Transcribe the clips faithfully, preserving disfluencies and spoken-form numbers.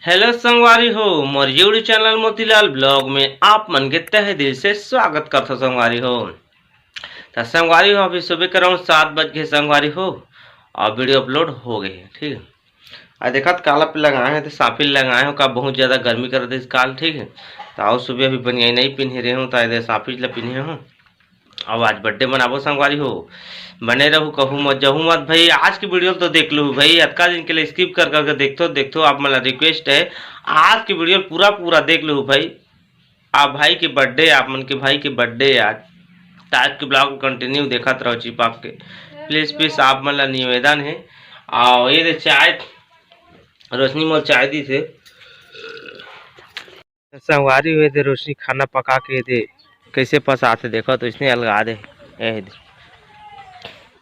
Hello संगवारी हो, मोर YouTube channel Motilal blog में आप मन के तहे दिल से स्वागत करथो संगवारी हो। त संगवारी हो, अभी सुबह के around सात बज गे संगवारी हो, और वीडियो अपलोड हो गे हे, ठीक है। आज देखत काला पे लगाए हे, तो साफी लगाए हो का, बहुत ज्यादा गर्मी कर देस काल, ठीक है। तो आओ सुबह अभी बनियाई नहीं पिन्हे रहे हूँ, तो एदे साफी ला पिन्हे हूँ। अब आज बर्थडे मनाबो संगवारी हो, बने रहू, कहू मत जहू मत भाई। आज की वीडियो तो देख लू भाई, अतका दिन के लिए स्किप कर करके देखथो देखथो, आप मन ला रिक्वेस्ट है, आज की वीडियो पूरा पूरा देख लू भाई। आप भाई के बर्थडे, आप मन के भाई के बर्थडे आज, तो आज के ब्लॉग को कंटिन्यू देखत रहो चिपक के, प्लीज प्लीज, आप मन ला निवेदन है। और ये दे चाय, रोशनी मोर चाय दी थे। संगवारी हो, ये दे रोशनी खाना पका के ये दे कैसे पसाथे, देखो तो इसने अलगा दे। ये दे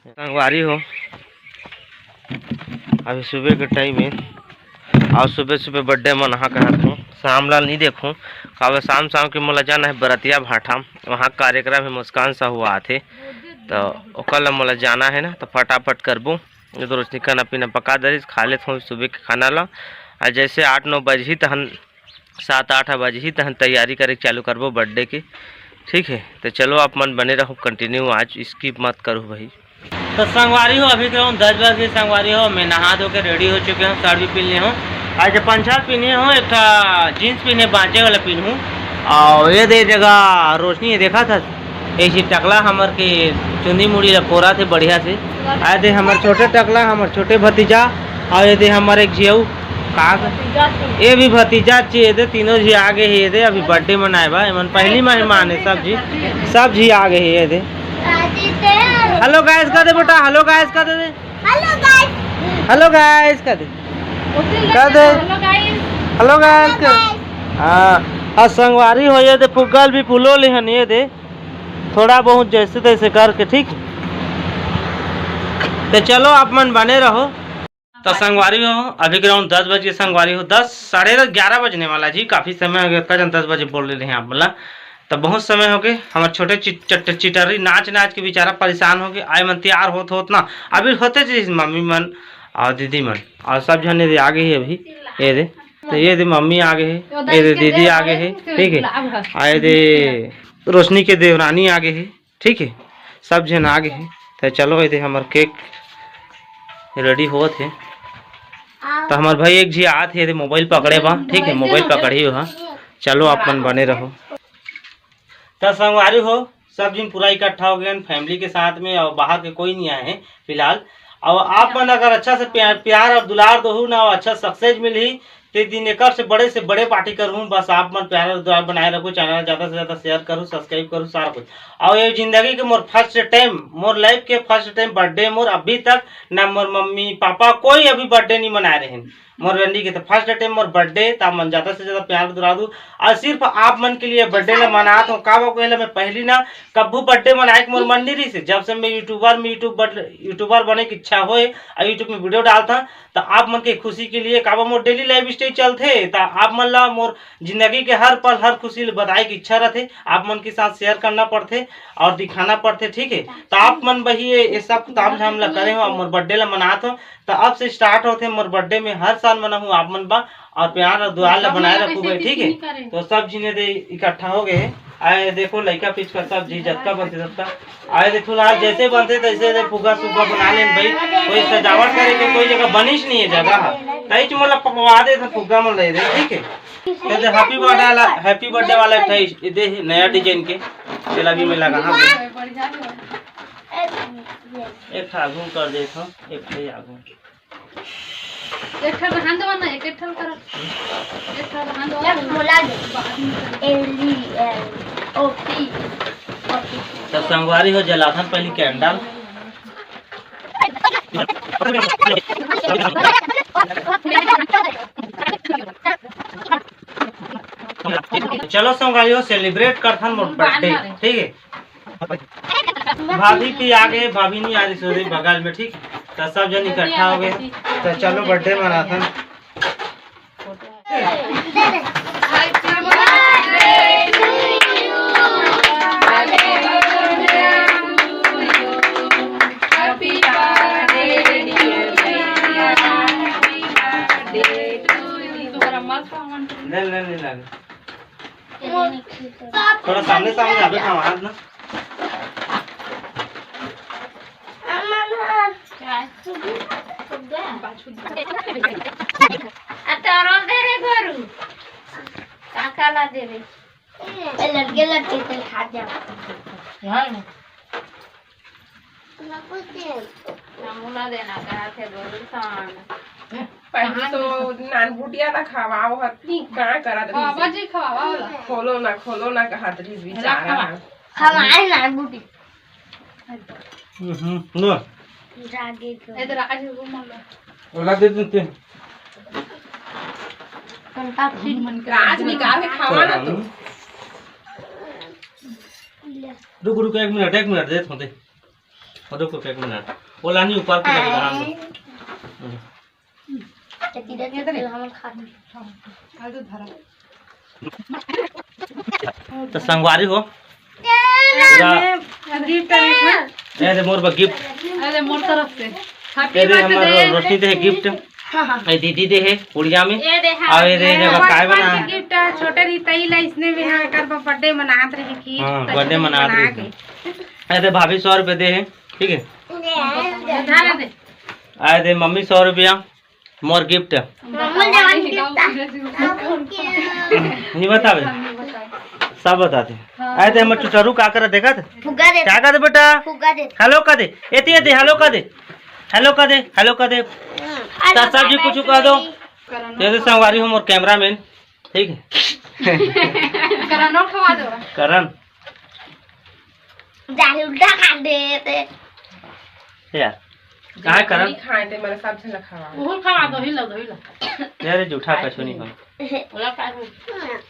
संगवारी हो, अभी सुबह के टाइम है, और सुबह सुबह बर्थडे मनाहा कहत हूँ। शाम ला नहीं देखूँ, काबर शाम शाम के मोला जाना है बरतिया भाठा, वहाँ कार्यक्रम है, मुस्कान साहू आथे, तो ओकर ला मोला जाना है ना, तो फटाफट करबो। ये तो रोशनी खाना पीना पका दरिस, खा लेत हूँ सुबह के खाना ला। और जैसे आठ नौ बजही तहन, सात आठ बजही तहन तैयारी करे के चालू करबो बर्थडे के, ठीक है। तो चलो आप मन बने रहो, कंटिन्यू आज स्किप मत करो भाई। तो संगवारी हो, अभी के around दस बज गे संगवारी हो, मैं नहा धो के रेडी हो चुके हूँ, शर्ट भी पहन लिए हूँ। आज पंचर पहने हूँ, एक ठा जींस पहने, बांचे वाला पहनूँ। और ये दे जगह रोशनी है, देखा था ऐसी टकला हमर के चुंदी मुड़ी ला पोरा थे बढ़िया से। आए दे हमर छोटे टकला, हमर छोटे भतीजा, और ये दे हमर एक झियऊ का, ये भी भतीजा चे, ये दे तीनों झी आगे है, ये दे अभी बर्थडे मनाए बा, एमन पहली मेहमान है, सब झी, सब झी आगे है, ये दे। हेलो गाइस कह दे बेटा, हेलो गाइस कह दे, हेलो गाइस, हेलो गाइस कह दे, कह दे, हेलो गाइस, हेलो गाइस कह। हाँ, और संगवारी हो, ये दे फुग्गा ल भी फूलो ले हन, ये दे थोड़ा बहुत जैसे तैसे करके, ठीक। तो चलो आप मन बने रहो। तो संगवारी हो, अभी के around दस बज गे संगवारी हो, दस, साढ़े दस, ग्यारह बजने वाला जी, काफी समय हो गया, का जन दस बजे बोल रहे हैं आप बोला। तो बहुत समय हो गए, हमारे छोटे चिट-, चट-, चिटरी नाच नाच के बेचारा परेशान हो गए, आए मन तैयार होत होत ना, अभी होते जी मम्मी मन और दीदी मन और सब जने दे आगे ही अभी, ये दे, तो ये दे मम्मी आगे है, ये दे दीदी आगे है, ठीक है, आए दे रोशनी के देवरानी आगे है, ठीक है, सब जन आगे है। तो चलो ये दे हमार केक रेडी होत है, तो हमार भाई एक जी आत है, ये दे मोबाइल पकड़े बा, ठीक है, मोबाइल पकड़ी हो, हाँ। चलो आप मन बने रहो। तो संगवारी हो, सब जन पूरा इकट्ठा हो गए हैं फैमिली के साथ में, और बाहर के कोई नहीं आए हैं फिलहाल। और आप मन अगर अच्छा से प्यार, प्यार और दुलार दोहू ना, और अच्छा सक्सेस मिलही, ते दिन एकर से बड़े से बड़े पार्टी करूँ। बस आप मन प्यार और दुलार बनाए रखो, चैनल ज़्यादा से ज़्यादा शेयर करूँ, सब्सक्राइब करूँ, सारा कुछ। और ये जिंदगी के more first time, more life के फर्स्ट टाइम बर्थडे मोर, अभी तक ना मोर मम्मी पापा कोई अभी बर्थडे नहीं मनाए रहे। मोर रंडी के तो फर्स्ट टाइम मोर बर्थडे, त आप मन ज्यादा से ज्यादा प्यार दुला दू। और सिर्फ आप मन के लिए बर्थडे ला मनात हूँ। का बा कहेला, मैं पहली ना कब्बू बर्थडे मनाए के मोर मन नहीं रही से। जब से मैं यूट्यूबर में, यूट्यूबर, यूट्यूबर बने की इच्छा होए और यूट्यूब में वीडियो डालता, तो आप मन के खुशी के लिए, का बा मोर डेली लाइफ स्टाइल चलथे, तो आप मन ला मोर जिंदगी के हर पल, हर खुशी ल बताए के इच्छा रथे। आप मन के साथ शेयर करना पड़थे और दिखाना पड़थे, ठीक है। तो आप मन बही ये, ये सब ताम झाम ला करे हो, मोर बर्थडे ला मनात हो। तो अब से स्टार्ट होथे मोर बर्थडे में, हर साल मनाहूँ आप मन बा, और प्यार और दुलार ला बनाए रखू भाई, ठीक है। तो सब जिने दे इकट्ठा हो गए हैं। आए देखो लइका पिचका सब जी जतका बनते सबका। आए देखो आज जैसे बनते तैसे दे फुग्गा सुग्गा बना लेन भाई। कोई सजावट करे के कोई जगह बनिस नहीं है जगह। तई च मोला पकवा दे तो फुग्गा मन ले दे, ठीक है। ये दे हैप्पी बर्थडे वाला, हैप्पी बर्थडे वाला एक ठा ये दे नया डिजाइन के। चला भी मैं लगा हाँ। एक ठा घूम कर देखो, एक ठा ये आगू। एक ठन रहन देवा ना, एक, एक ठन करो। एक ठन रहन देवा। मोला दे। बाद में करो। L E L O P। तो संगवारी हो जलाथन पहली कैंडल। चलो संगवारी हो सेलिब्रेट करथन मोर बर्थडे, ठीक है। भाभी भी आ गए, भाभी नहीं आ रही सो रही बगल में, ठीक। तो सब जन इकट्ठा हो गए, तो चलो बर्थडे मनाथन। थोड़ा सामने सामने आबे, हाँ, हाथ ना। आ तोरो दे रे गोरू। काका ला दे रे। ए, लटके लटके ते खा जा। हाँ। हमू ला देना कहा थे गोरू सान। पहले तो नानभुटिया ला खवाओ हर, का करत रहिस? बाबा जी खवावा वाला। खोलो ना, खोलो ना कहत रहिस बेचारा। खवा। खवाए नानभुटी। हम्म, लो। रागे को। ए, तो रागे को मन लो। ओला दे देते हैं। राज निकाल के खावा ना तू। रुक, रुक, एक मिनट, एक मिनट, दे थोड़े। रुक, रुक, एक मिनट। ओला नहीं, ऊपर के लगे, हाँ। तो संगवारी हो, पूरा गिफ्ट। ए दे मोर बा गिफ्ट। अरे मोर तरफ से। ए दे हमर रोशनी दे गिफ्ट। हाँ, हाँ। ए दीदी दे है पुड़िया में। ए दे, हाँ। अउ ए दे, ए दे, बा काय बना? गिफ्ट छोटे रही तई ला इसने भी, हाँ, एकर बर्थडे मनात रहे की। हाँ, बर्थडे मनात रहे। ए दे भाभी सौ रुपये दे है, ठीक है। ए दे मम्मी सौ रुपया। मोर गिफ्ट। नहीं बतावे। सब बताते। हाँ। आए थे हमर चुचरू का करत देखत। फुग्गा दे। का करत बेटा? फुग्गा दे। हेलो कर दे। एती एती हेलो कर दे। हेलो कर दे। हेलो कर दे। चाचा जी कुछ कह दो। जैसे संगवारी हो मोर कैमरामैन। ठीक है। करण और खवा दो। करण। दाल उल्टा खा दे ते। यार, काहे करन? नहीं खाए ते, मेरा सब झन ला खवा। ओहू खवा दो, ही लो, ही लो। यार, ये जूठा कछु नहीं हो। ओला का हो?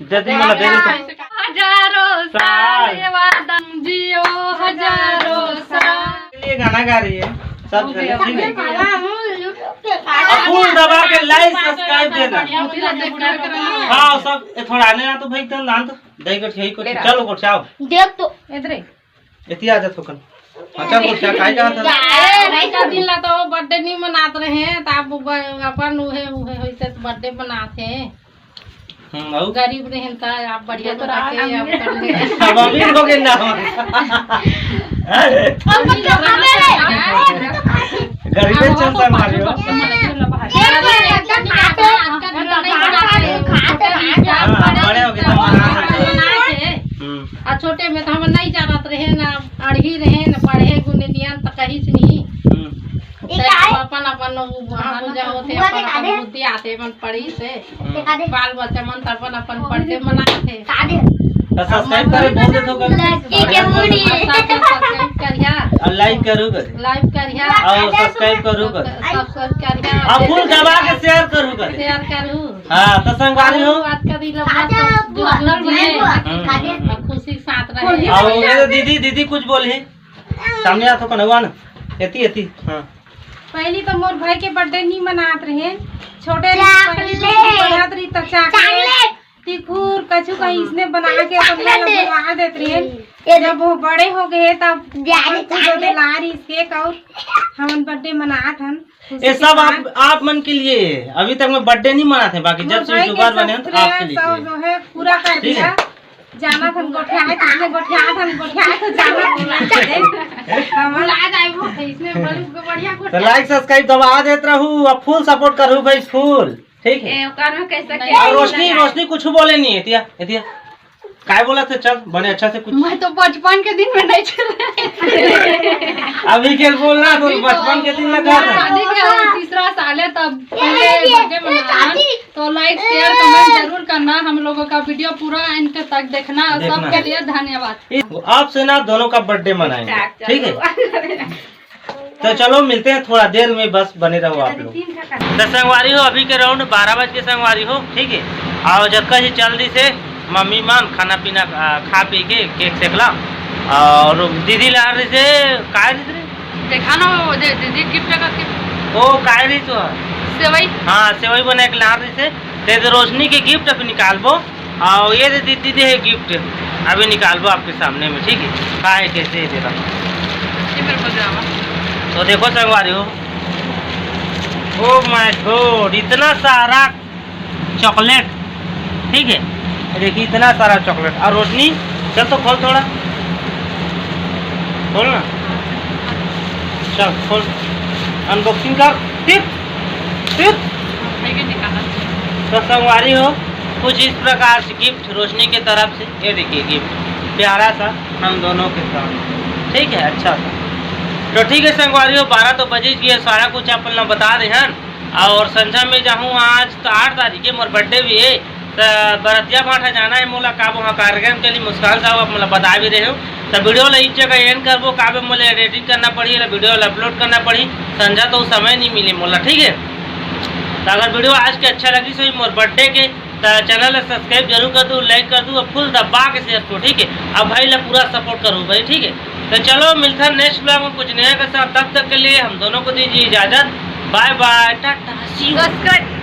दे दे, मला दे दे तो। हजारों साल। साल ये वादम जियो, हजारों साल। ये गाना गा रही है, सब हो गया, झन, ठीक है? हो गया। अब फुल दबा के like, subscribe देना। हाँ, सब, ए, थोड़ा आने ना तो भाई, एकदम नाम तो। दही गोठिया ही गोठिया। ले रहा। चलो गोठियाओ। देख तो। इधरे। एती आ जा थोकन। हाँ, चल गोठिया, काहे कहा था? ए, भाई का दिन ला तो बर्थडे नहीं मनात रहे, त आप ब-, अपन उहे, उहे होइसे तो बर्थडे मनात हे। हम्म, अउ? गरीब रहे त आप बढ़िया तो तो रहा, रखे, हम आप कर ले। अब अमीर हो गए ना हम। अमीर तो हमें रहे। गरीबे चल संभालियो। हाँ, बड़े हो गए तो मना ना करे। हम्म। आ छोटे में तो हम नहीं जानत रहे ना, अड़ही रहे ना, पढ़े गुने नियन त कहिस नहीं। हम्म। ते अपन, अपन वहाँ पूजा होते, अपन, अपन बुद्धि आते, अपन पढ़ी से। हम्म। बाल बच्चा मन त अपन, अपन पढ़ते मनाते। तो subscribe करे बोल दे तो कर। लड़की के मुड़ी। Subscribe करिया। और like करू कर। Like करिया। और subscribe करू कर। Subscribe करिया। और फुल दबा के share करू कर। Share करू। हाँ, तो संगवारी हो। बात करी लो, खा जा, मस्त तू जोर अंदर जोर में। हम्म। खा जा। और खुशी के साथ रहे। और ये दीदी, दीदी कुछ बोलही। सामने आ तो कनवा ना। एती, एती। हाँ। पहली तो मोर भाई के बर्थडे नहीं मनात रहे। छोटे रहे, पहली तो चॉकलेट। मनात रही तो चॉकलेट। चॉकलेट। तिखुर, कछु का इसने बना के अपन मन ला बनवा देत रहे। ये जब वो बड़े हो गए तब अपन खुद चॉकलेट। ला रही केक और हमन बर्थडे मनात हन। ये सब आप, आप मन के लिए है। अभी तक मैं बर्थडे नहीं मनात हे, बाकी जब से YouTuber बने हैं तो आपके लिए सब है। जो है पूरा कर दिया। ठीक है। जाना था गोठियाए, किसने गोठियाए था, गोठियाए तो जाना था। हम भुला जाए वो, इसने बड़ी बढ़िया तो गोठिया। Like subscribe दबा देत रहू, अब full support करू भाई, full। ठीक है। ए, ओकर में कैसे नहीं। और रोशनी, रोशनी कुछ बोले नहीं है, एतिया, एतिया। काय बोला था? चल, बने अच्छा से कुछ। मैं तो बचपन के दिन में नहीं चल। अभी के बोलना तो अभी तो बचपन के दिन में कहा था। शादी के तीसरा साल है, तब पहले बर्थडे मनाना। तो like, share, comment जरूर करना। हम लोगों का video पूरा end तक देखना। देखना। सबके लिए धन्यवाद। इस, आपसे ना दोनों का बर्थडे मनाएंगे, ठीक है? तो चलो मिलते हैं थोड़ा देर में, बस बने रहो आप लोग। तो संगवारी हो, अभी के round बारह बज के संगवारी हो, ठीक है। और जब कहीं चल दी से मम्मी मन खाना पीना, आ, खा पी के केक सेकला। और दीदी ला रही से, काय रही से? देखा ना वो दे-, दीदी gift का के। ओ, काय रही तो? सेवई। हाँ, सेवई बना के ला रही से। दे दे रोशनी के gift अभी निकालबो। आओ, ये दे दीदी दे है gift, अभी निकालबो आपके सामने में, ठीक है? का है, कैसे है तेरा? ये मेरे को दे आवा। तो देखो संगवारी हो, oh my God, इतना सारा चॉकलेट, ठीक है? देखिए इतना सारा चॉकलेट। और रोशनी, चल तो खोल थोड़ा, खोल ना, चल खोल, अनबॉक्सिंग कर। Tip tip. तो संगवारी हो, कुछ इस प्रकार से गिफ्ट रोशनी के तरफ से। ये देखिए गिफ्ट प्यारा सा हम दोनों के साथ, ठीक है, अच्छा सा। तो ठीक है संगवारी हो, बारह तो बजे गए, सारा कुछ अपन ला बता दे हन। और संझा में जाहूँ, आज तो आठ तारीख है, मोर बर्थडे भी है। तो बरतिया भाठा जाना है मोला, काबो हाँ कार्यक्रम के लिए मुस्कान साहब आप मोला बता भी रहे हो। तो वीडियो ला इस जगह एंड करबो, काबे मोला एडिटिंग करना पड़ी, ला वीडियो ला अपलोड करना पड़ी। संझा तो समय नहीं मिले मोला, ठीक है। तो अगर वीडियो आज के अच्छा लगी सो मोर बर्थडे के, तो चैनल ला सब्सक्राइब जरूर कर दू, लाइक कर दू और फुल दबा के शेयर करो, ठीक है। अब भाई ला पूरा सपोर्ट करो भाई, ठीक है। तो चलो मिलता है नेक्स्ट ब्लॉग में कुछ नया के साथ, तब तक के लिए हम दोनों को दीजिए इजाजत, बाय बाय, टाटा, सी यू।